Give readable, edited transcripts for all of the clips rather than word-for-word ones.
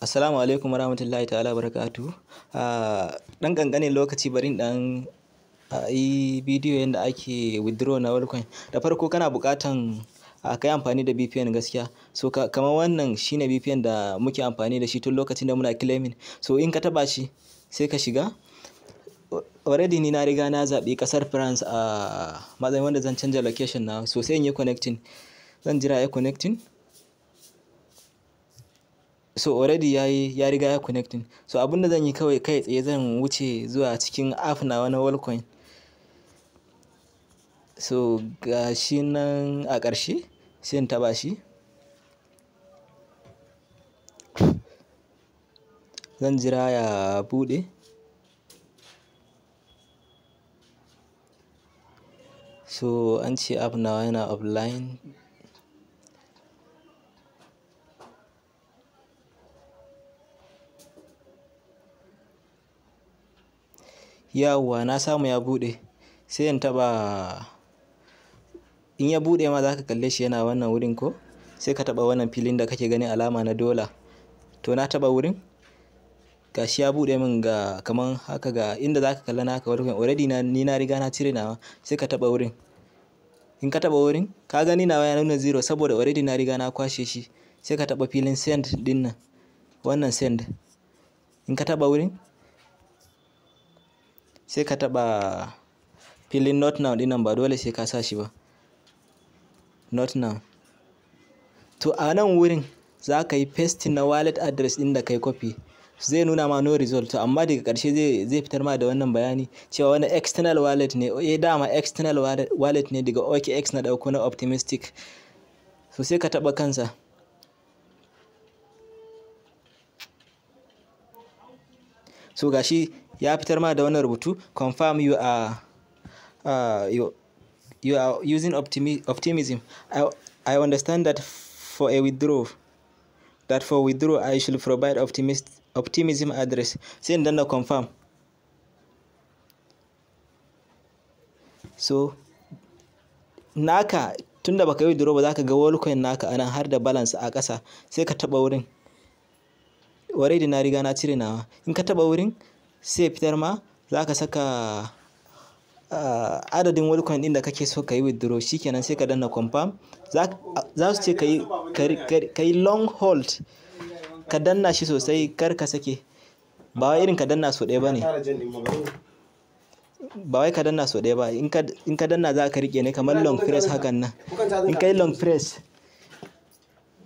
Assalamu alaikum warahmatullahi ta'ala barakatuhu. Ɗan ƙanƙanin lokaci, bari in ɗan yi bidiyo yanda ake withdraw na Worldcoin. Da farko kana buƙatan ka yi amfani da VPN gaskiya. So kamar wannan shine VPN da muke amfani da shi tun lokacin da muna claiming. So in ka taɓa shi sai ka shiga. Already ni na riga na zaɓi ƙasar France a matsayin wanda zan canja location na. So sai in yi connecting. Zan jira ya connecting. So already yayi, ya riga ya connecting. So abin da zan yi kawai, kai tsaye zan wuce zuwa cikin app nawa na Worldcoin. So ga shi nan a ƙarshe, sai in taɓa shi. Zan jira ya buɗe. So an ce app nawa yana offline. Yauwa, na samu ya buɗe. Sai in taɓa. In ya buɗe ma, za ka kalle shi yana wannan wurin ko? Sai ka taɓa wannan filin da kake gani alama na dollar. To na taɓa wurin. Ga shi ya buɗe min, ga kaman haka, ga inda za ka kalla naka Worldcoin. Already ni na riga na cire nawa. Sai ka taɓa wurin. In ka taɓa wurin, ka gani nawa ya nuna zero saboda already na riga na kwashe shi. Sai ka taɓa filin send ɗin nan. Wannan send. In ka taɓa wurin, sai ka taɓa filin not now ɗin nan, ba dole sai ka sa shi ba. Not now. To a nan wurin za ka yi pasting na wallet address ɗin da ka yi copy. Zai nuna ma no result. To amma daga ƙarshe zai fitar ma da wannan bayani cewa wannan external wallet ne. Eh, dama external wallet ne, daga OKX na ɗauko na Optimistic. So sai ka taɓa kansa. So ga shi ya fitar ma da wannan rubutu: "Confirm you are using Optimism. I understand that for withdraw I should provide Optimism address." Sai in danna confirm. So naka, tunda baka yi withdraw ba, za ka ga Worldcoin naka anan har da balance a ƙasa. Sai ka taɓa wurin. Already na riga na cire nawa. In ka taɓa wurin, sai fitar ma za ka saka adadin Worldcoin ɗin da kake so ka yi withdraw. Shi kenan, sai ka danna confirm. Za su ce ka yi long hold. Ka danna shi sosai, kar ka sake. Ba wai irin ka danna sau ɗaya ba ne. Ba wai ka danna sau ɗaya ba. In ka danna, za ka riƙe ne kamar long press hakan nan. In ka yi long press,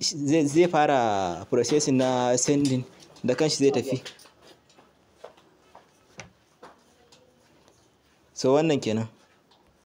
zai fara processing na sending, da kanshi zai tafi. So wannan kenan.